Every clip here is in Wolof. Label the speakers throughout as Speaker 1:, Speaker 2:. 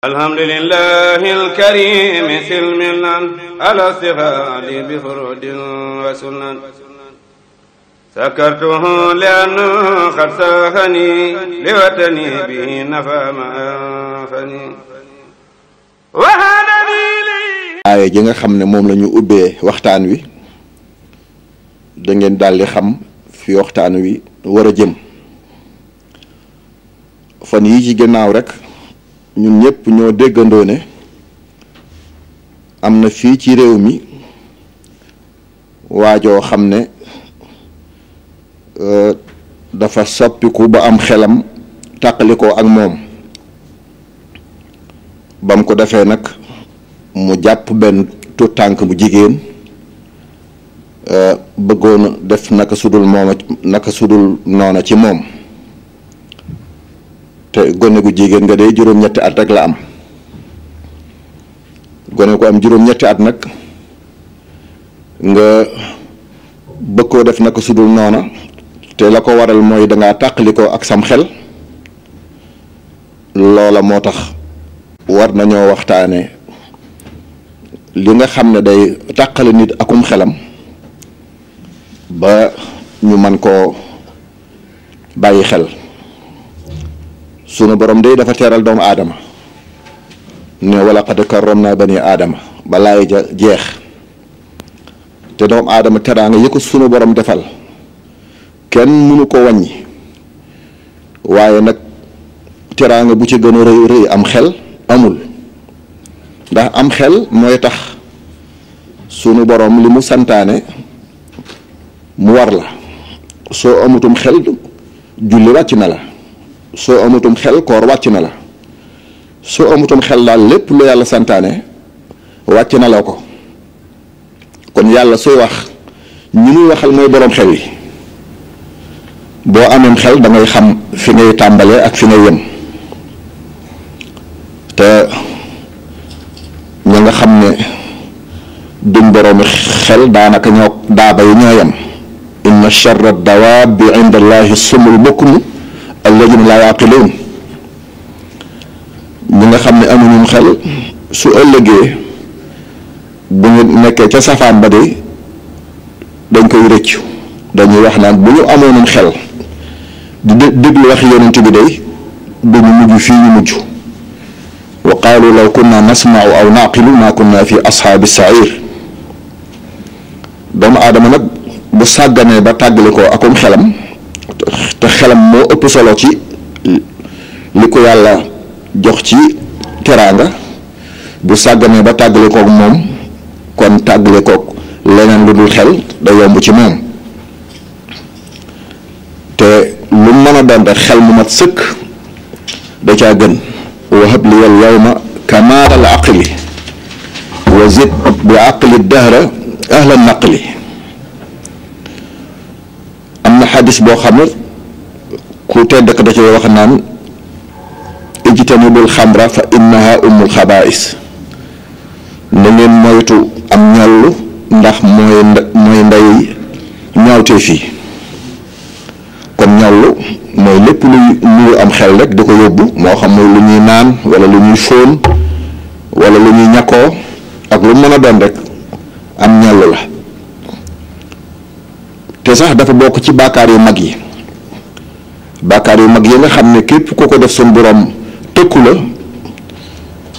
Speaker 1: alhamdulillahi alkarimi silmilan ala sihadi bi furudin wa sunan sakartuhu lianna qad sahani liwatani bihi nafa ma anfani
Speaker 2: aaya ji nga xam ne moom la ñu ubbee waxtaan wi da ngeen daldi xam fi waxtaan wi war a jëm fan yi ci gannaaw rek ñun ñëpp ñoo déggandoo ne am na fii ci réew mi waajoo xam ne dafa soppiku ba am xelam tàqalikoo ak moom bam ko defee nag mu jàpp benn tuut tànk bu jigéen bëggoon def naka sudul noona ci moom te gone gu jigéen nga day juróom-ñetti at rek la am gone ko am juróom-ñetti at nag nga bëgg koo def naka sudul noona te la ko waral mooy dangaa tàqalikoo ak sam xel loola moo tax war nañoo waxtaane li nga xam ne day tàqale nit akum xelam ba ñu man koo bàyyi xel. sunu borom day dafa teeral doomu aadama ne wala qad karramna bani aadama balaay ja jeex te doomu aadama teraanga yi ko sunu borom defal kenn mënu ko wàññi waaye nag teraanga bu ci gën a rëy am xel amul ndax am xel mooy tax sunu borom li mu santaane mu war la soo amutum xel julli wàcc na la soo amutum xel koor wàcc na la soo amutum xel daal lépp lu yàlla santaane wàcc na la ko kon yàlla sooy wax ñi muy waxal mooy boroom xel yi boo ameem xel da ngay xam fi ngay tàmbalee ak fi ngay yem te ña nga xam ne duñ boroomi xel daanaka ñoo daaba yi ñoo yem inna charra dawaabi inda allahi sumul bukmu alladina laa yaqiluun ñi nga xam ne amuñu xel su ëllëgee bu ñu nekkee ca safaan ba de dañ koy rëccu dañuy wax naan bu ñu amoonum xel di déglu wax yonent bi day duñu mujj fii ñu mujj wa qaalu law kunna nasma'u aw naqilu ma kunna fi ashaabi sair doomu aadama nag bu sàgganee ba tàggale ko akum xelam te xelam moo ëpp solo ci li ko yàlla jox ci teraanga bu sàgganee ba tàggale kook moom kon tàggale kook leneen lu dul xel da yomb ci moom te lu mën a doon rek xel mu mat sëkk da caa gën wahab li al yawma kamaal al aqli wa zid bi aqli dahra ahla naqli am na xadis boo xam ne ku tedd ka da ci wax naan ijtanibul xamra fa innaha ummul xabaais na ngeen moytu am ñollu ndax mooy ndey ñaawtee fii kon ñollu mooy lépp luy nuru am xel rek di ko yóbbu moo xam mooy lu ñuy naan wala lu ñuy fóon wala lu ñuy ñakkoo ak lu mën a doon rek am ñollu la te sax dafa bokk ci bàkkaar yu mag yi bàkkaar yu mag yi nga xam ne képp ku ko def suñu borom tëkku la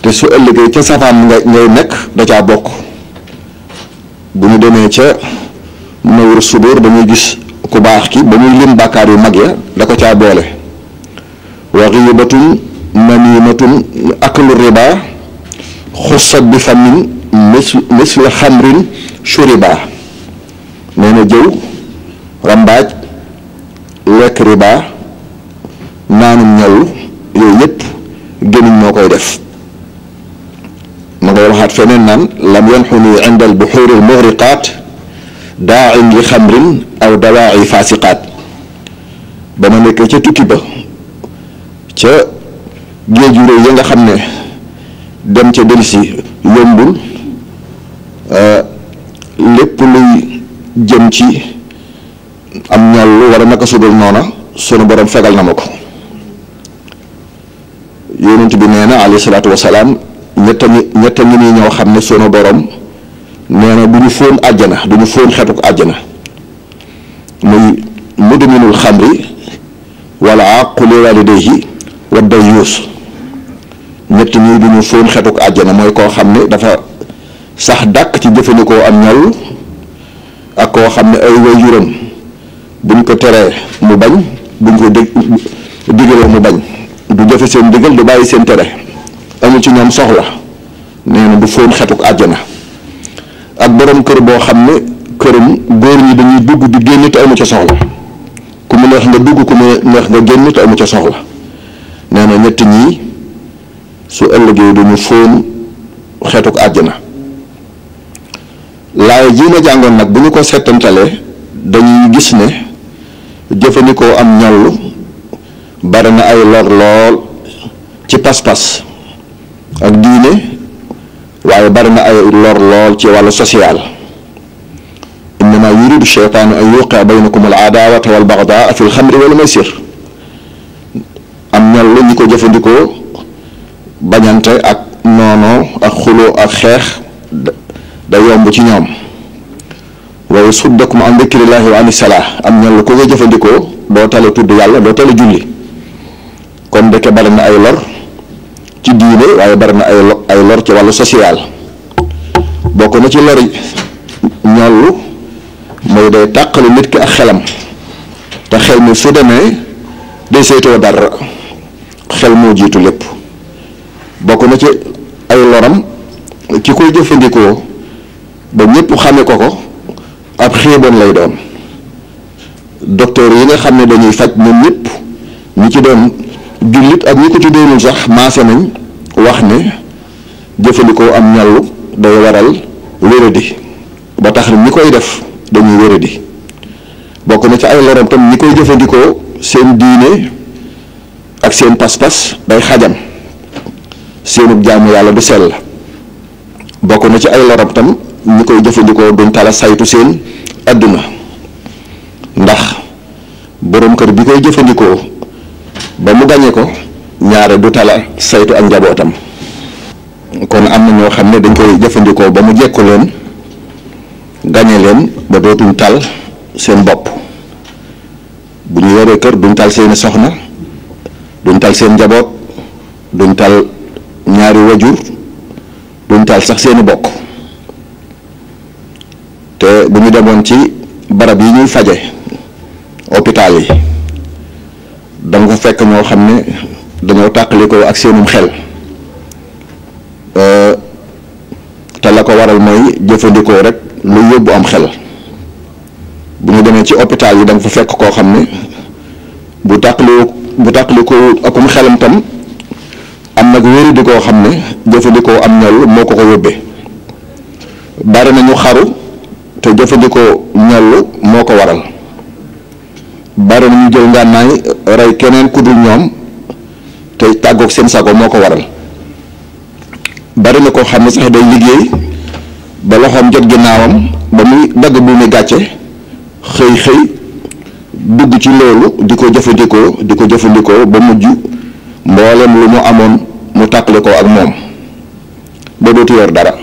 Speaker 2: te su ëllëgee ca safaan ngay nekk da caa bokk bu ñu demee ca Munawwirus Sudur dañuy gis ku baax ki ba muy lim bàkkaar yu mag ya da ko caa boole wa ghiibatun namimatun aklu riba xussat bi famin misla xamrin shuriba nee na jëw rambaaj lekk riba naanum ñaw yooyu yëpp gémmiñ moo koy def ma ngay waxaat feneen naan lam yanxuni inda al buxuuri al mughriqaat daain li xamrin aw dawaa'i faasiqaat ba ma nekkee ca tukki ba ca géej yu réy ya nga xam ne dem ca delsi yombul lépp luy jëm ci am ñollu wala naka sudul noona sunu borom fegal na ma ko yonent yonent bi nee na alayhi salaatu wasalaam ñett ngi nii ñoo xam ne sunu borom nee na du ñu fóon àjjana du ñu fóon xetuk àjjana muy mudminul xamri wala aqu li walidayhi wa dayyuus ñett ñii du ñu fóon xetuk àjjana mooy koo xam ne dafa sax dàkk ci jëfandikoo am ñal ak koo xam ne ay waajuram buñ ko teree mu bañ buñ ko digalee mu bañ du jëfe seen digal du bàyyi seen tere amul ci ñoom soxla nee na du fóon xetuk àjjana ak borom kër boo xam ne këram góor ñi dañuy dugg di génn te amu ca soxla ku mu neex nga dugg ku mu neex nga génn te amu ca soxla nee na ñett ñii su ëllëgee duñu fóon xetuk àjjana. laay ji ma jàngoon nag bu ñu ko settantalee dañuy gis ne jëfandikoo am ñallu bari na ay lor lool ci pas-pas ak diine waaye bari na ay lor lool ci wàllu social. innama yuridu sheytaanu an yuqia baynakum al adawata wal bagdaa fi l xamri wal maysir. am ñallu ñi ko jëfandikoo bañante ak noonoo ak xuloo ak xeex da yomb ci ñoom. wa yasuddakum an dikrillaahi wa ani salaa am ñallu ku ko jëfandikoo doo tale tudd yàlla doo tale julli. kon ndeke bari na ay lor ci diine waaye bari na ay lor ci wàllu social. bokk na ci lori ñallu mooy day tàqali nit ki ak xelam te xel mi su demee day saytoo dara xel moo jiitu lépp. bokk na ci ay loram ki koy jëfandikoo ba ñëpp xame ko ab xiiboon lay doon. docteur yi nga xam ne dañuy faj ñoom ñëpp ñi ci doon jullit ak ñi ko ci doonul sax maase nañ wax ne jëfandikoo am ñallu day waral wéradi ba tax ñi koy def dañuy wéradi. bokk na ci ay loram tam ñi koy jëfandikoo seen diine ak seen pas-pas day xajam seenub jaamu yàlla du sell. bokk na ci ay loram tam ñi koy jëfandikoo duñ tala saytu seen àdduna ndax borom kër bi koy jëfandikoo ba mu gañe ko ñaare du tala saytu ak njabootam. kon am na ñoo xam ne dañ koy jëfandikoo ba mu jekku leen gañe leen ba dootuñ tal seen bopp. bu ñu yoree kër duñ tal seeni soxna duñ tal seen njaboot duñ tal ñaari wajur duñ tal sax seeni bokk. te bu ñu demoon ci barab yi ñuy faje hôpital yi danga fa fekk ñoo xam ne dañoo tàqalikoo ak seenum xel te la ko waral mooy jëfandikoo rek lu yóbbu am xel. bu ñu demee ci hôpital yi danga fa fekk koo xam ne bu tàqalikoo akum xelam tam am nag wéri di koo xam ne jëfandikoo am ñal moo ko yóbbee. bari nañu xaru te jëfandikoo ñallu moo ko waral. bari nañu jël ngànnaay rey keneen ku dul ñoom te tàggoog seen sago moo ko waral. bari na koo xam ne sax day liggéey ba loxoom jot ginnaawam ba muy dagg bu muy gàcce xëy dugg ci loolu di ko jëfandikoo ba mujj mboolem lu mu amoon mu tàqale ko ak moom ba dootu yor dara.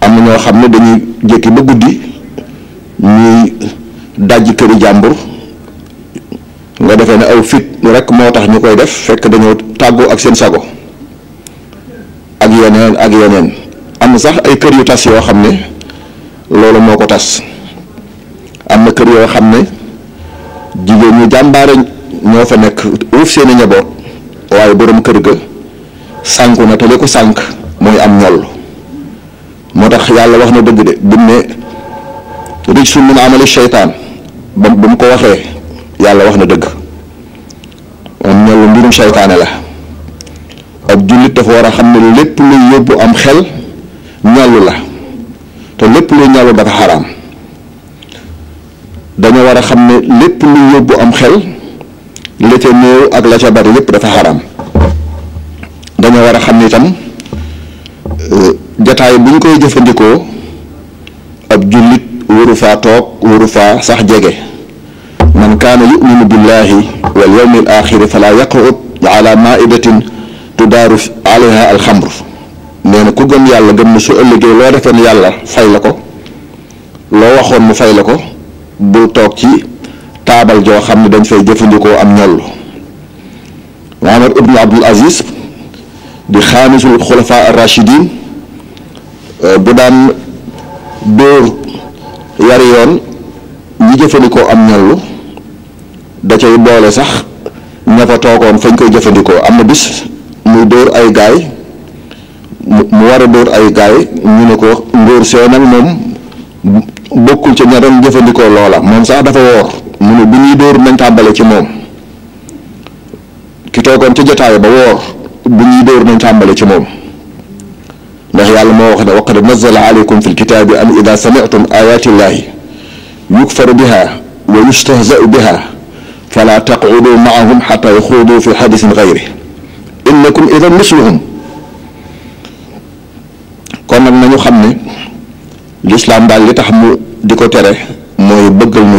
Speaker 2: am na ñoo xam ne dañuy jékki ba guddi ñuy dajji këri jàmbur nga defee ne aw fit rek moo tax ñu koy def fekk dañoo tàggoo ak seen sago ak yeneen. am na sax ay kër yu tas yoo xam ne loolu moo ko tas. am na kër yoo xam ne jigéen ñu jàmbaare ñoo fa nekk uuf seeni njaboot waaye borom kër ga sànku na te li ko sànk mooy am ñoll. moo tax yàlla wax na dëgg de bu ne rijsun min amali sheytaan ba mu ko waxee yàlla wax na dëgg. am ñollu mbirum seytaane la. ab jullit dafa war a xam ne lépp luy yóbbu am xel ñollu la te lépp luy ñollu dafa xaraam. dañoo war a xam ne lépp luy yóbbu am xel la ca néew ak la ca bari lépp dafa xaraam. dañoo war a xam ne itam jataay bu ñu koy jëfandikoo ab jullit waru faa toog waru faa sax jege. man kaana yuminu billahi wal yawmil axiri fala yaqud ala maidatin tudaaru alayha alxamr. nee na ku gëm yàlla gëm na su ëllëgee loo defoon yàlla fay la ko, loo waxoon mu fay la ko, bul toog ci taabal joo xam ne dañ fay jëfandikoo am ñoll. Muhammad ibnu Abdul Aziz di xaamisul xulafa ar-rashidin bu daan dóor yari yoon ñi jëfandikoo am ñollu da cay boole sax ña fa toogoon fañ koy jëfandikoo. am na bis muy dóor ay gaay mu war a dóor ay gaay ñu ne ko ngóor see nag moom bokkul ca ña doon jëfandikoo loola, moom sax dafa woor. mu ne bi ñuy dóor nañ tàmbale ci moom, ki toogoon ca jotaay ba woor bu ñuy dóor nañ tàmbale ci moom, ndax yàlla moo wax ne wa qad nazzala alaykum fi lkitaabi an ida sami'tum ayatillahi yukfaru biha wa yustahza'u biha fala taqudu maahum xata yaxuudu fi xadisin gayri innakum idan misluhum. kon nag nañu xam ne lislaam daal li tax mu di ko tere mooy bëggal ñu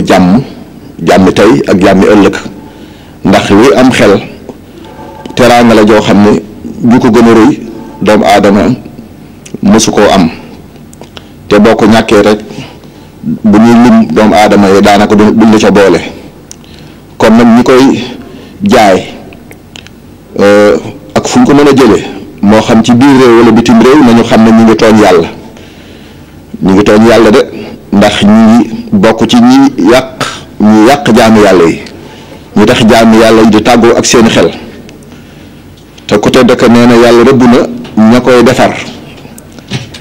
Speaker 2: jàmmi tey ak jàmmi ëllëg, ndax li am xel teraanga la joo xam ne ju ko gën a rëy doomu aadama mësu koo am, te boo ko ñàkkee rek bu ñuy lim doomu aadama yi daanaka duñ la ca boole. kon nag ñi koy jaay ak fu ñu ko mën a jële moo xam ci biir réew wala bitim réew nañu xam ne ñu ngi tooñ yàlla de, ndax ñi ngi bokk ci ñi yàq jaamu yàlla yi, ñu tax jaamu yàlla yi di tàggoo ak seeni xel. te ku tedd ka nee na yàlla rëbb na ña koy defar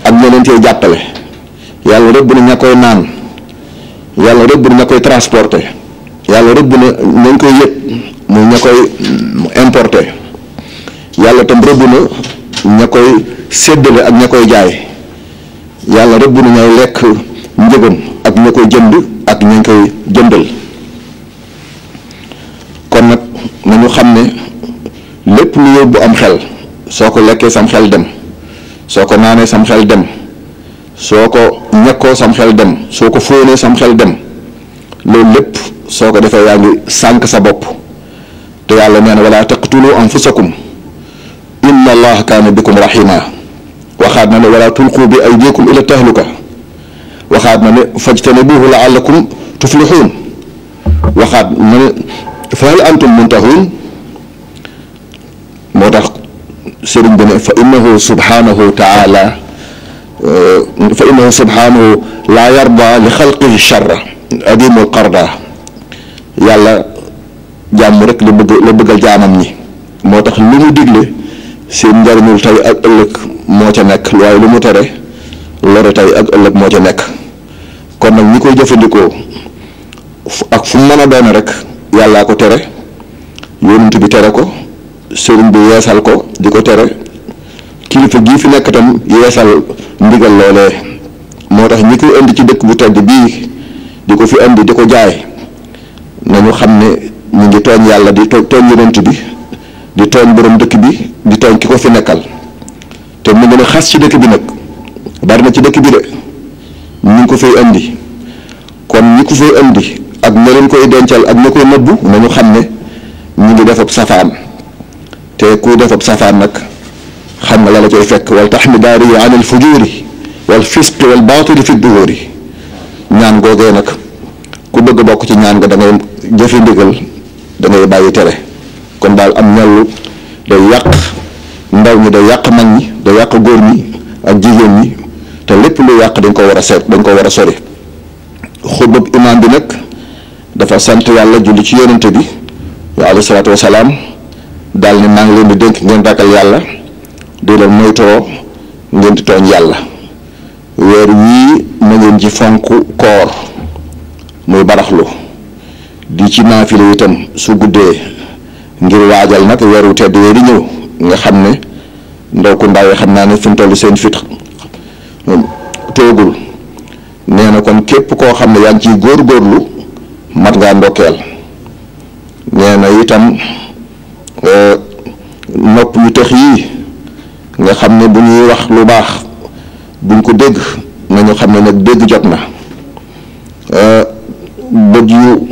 Speaker 2: ak ña leen cee jàppale, yàlla rëbb na ña koy naan, yàlla rëbb na ña koy transporter, yàlla rëbb na ña koy yëg muy ña koy importer, yàlla tam rëbb na ña koy séddale ak ña koy jaay, yàlla rëbb na ñay lekk njëgam ak ña koy jënd ak ña koy jëndal. kon nag nañu xam ne lépp lu yóbbu am xel, soo ko lekkee sam xel dem, soo ko naanee sam xel dem, soo ko ñekkoo sam xel dem, soo ko fóonee sam xel dem, loolu lépp soo ko defee yaa ngi sànq sa bopp. te yàlla nee na wala taqtulu anfusakum inna allaha kaana bikum rahima. waxaat na ne wala tulqu bi aydikum ila tahluka, waxaat na ne fajtanibuhu laallakum tuflixuun, waxaat na ne fa hal antum muntahun. moo tax sëriñ bi ne fa innahu subhanahu taala fa innahu subhanahu laa yarda li xalqihi charra adimul qarda. yàlla jàmm rek la bëggal jaamam ñi, moo tax lu mu digle seen njariñul tey ak ëllëg moo ca nekk, waaye lu mu tere lore tey ak ëllëg moo ca nekk. kon nag ñi koy jëfandikoo ak fu mu mën a doone rek yàllaa ko tere, yonent bi tere ko, sëriñ bi yeesal ko di ko tere, kilifa gii fi nekk tam yeesal ndigal loolee. moo tax ñi koy indi ci dëkk bu tedd bii di ko fi indi di ko jaay nañu xam ne ñu ngi tooñ yàlla, di tooñ yonent bi, di tooñ borom dëkk bi, di tooñ ki ko fi nekkal. te mu ngi xas ci dëkk bi nag bari na ci dëkk bi de ñu ngi ko fay indi. kon ñi ko fay indi ak ña leen koy dencal ak ña koy nëbbu nañu xam ne ñu ngi def ab safaan, te kuy def ab safaan nag xam nga la cay fekk. wal taxmi daari an al fujuri wal fisqi wal baatili fi duhuri. ñaan googee nag ku bëgg bokk ci ñaan nga da ngay jëfe ndigal, da ngay bàyyi tere. kon daal am ñallu day yàq ndaw ñi, day yàq mag ñi, day yàq góor ñi ak jigéen ñi, te lépp lu yàq dañ ko war a seet, dañ ko war a sori. xutbab imaam bi nag dafa sant yàlla julli ci yonente bi alayhi salaatu wasalaam, daal ne maa ngi leen di dénk ngeen ragal yàlla, di leen moytoo ngeen di tooñ yàlla. weer wii na ngeen ci fonk koor muy baraxlu, di ci naafile itam su guddee, ngir waajal nag weeru tedd yee di ñëw nga xam ne ndaw ku ndaw yi xam naa ne fi mu toll seen fit toogul. nee na kon képp koo xam ne yaa ngi ciy góorgóorlu mat ngaa ndokkeel. nee na itam nopp yu tëx yii nga xam ne bu ñuy wax lu baax buñ ko dégg nañu xam ne nag dégg jot na. bët yu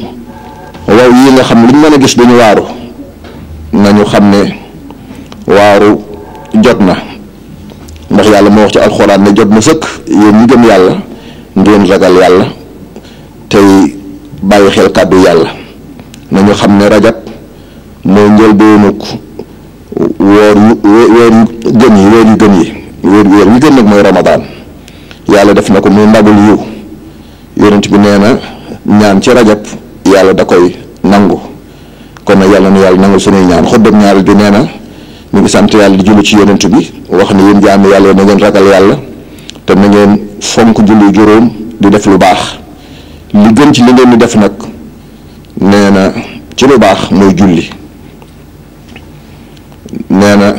Speaker 2: waw yi nga xam ne lu ñu mën a gis duñu waaru nañu xam ne waaru jot na, ndax yàlla moo wax ci alxuraan ne jot na sëkk yéen ñi gëm yàlla ngeen ragal yàlla tey bàyyi xel kàddu yàlla. nañu xam ne rajab mooy njëlbeenug weer yu gën yi weer yu gën nag mooy ramadaan. yàlla def na ko muy ndabul yiw. yonent bi nee na ñaan ci rajab yàlla da koy nangu. kon nag yàlla nu yàlla nangul sunuy ñaan. xutba ñaareel bi nee na ñu ngi sant yàlla di julli ci yonent bi wax ni yéen jaami yàlla na ngeen ragal yàlla te na ngeen fonk julli juróom di def lu baax. li gën ci li ngeen di def nag nee na ci lu baax mooy julli. nee na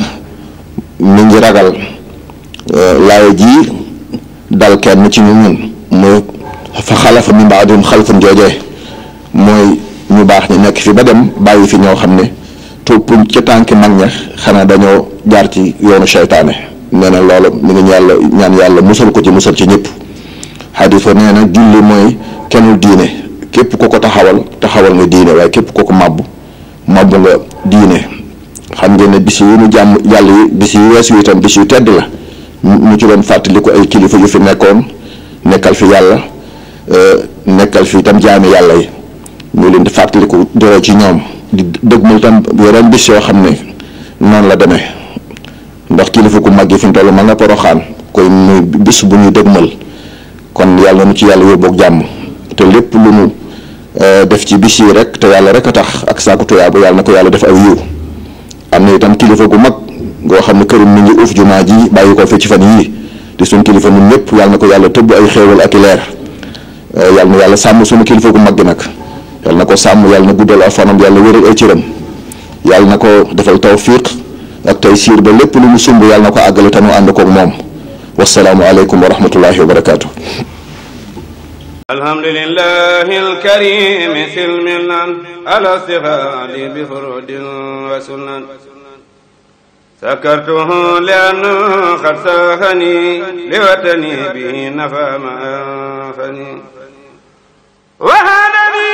Speaker 2: mi ngi ragal laay ji dal kenn ci ñun mooy fa xalafa min baadihim xalfun joojee mooy ñu baax ñi nekk fi ba dem bàyyi fi ñoo xam ne toppuñ ca tànki mag ña xanaa dañoo jaar ci yoonu seytaane. nee na loolu mi ngi ñaan yàlla musal ko ci musal ci ñëpp. xadis fa nee na julli mooy kennul diine, képp ko ko taxawal nga diine, waaye képp ko ko màbb nga diine. xam ngeen ne bis yi ñu jàmm yàlla yi bis yi weesu itam bis yu tedd la ñu ci doon fàttali ko ay kilifa yu fi nekkoon nekkal fi yàlla nekkal fi itam jaami yàlla yi ñu leen di fàttaliku doroo ci ñoom di dëgmal itam yeneen bis yoo xam ne noonu la demee ndax kilifa ku mag yi fi mu toll ma nga Poroxaan koy muy bis bu ñuy dëgmal. kon yàlla nu ci yàlla yóbboog jàmm te lépp lu nu def ci bis yi rek te yàlla rek a tax ak saako tuyaa bu yàlla na ko yàlla def aw yiw. am na itam kilifa gu mag goo xam ne këram mi ngi uuf jumaa ji bàyyi ko fi ci fan yii di suñ kilifa ñun ñëpp yàlla na ko yàlla tëbb ay xéewal ak i leer. yàlla na yàlla sàmm suñu kilifa gu mag gi nag yàlla na ko sàmm, yàlla na guddal aw fanam, yàlla wéral ay cëram, yàlla na ko defal tawfiq ak taysiir ba lépp lu mu sumb yàlla na ko àggale te nu ànd koog moom. wassalaamu aleykum wa rahmatullahi wa barakaatu.
Speaker 1: alhamdulillahi alkarimi silmilan ala sihali bi furudin wa sunan sakartuhu liannu qad sahani liwatani bihi nafa ma anfani wa hadani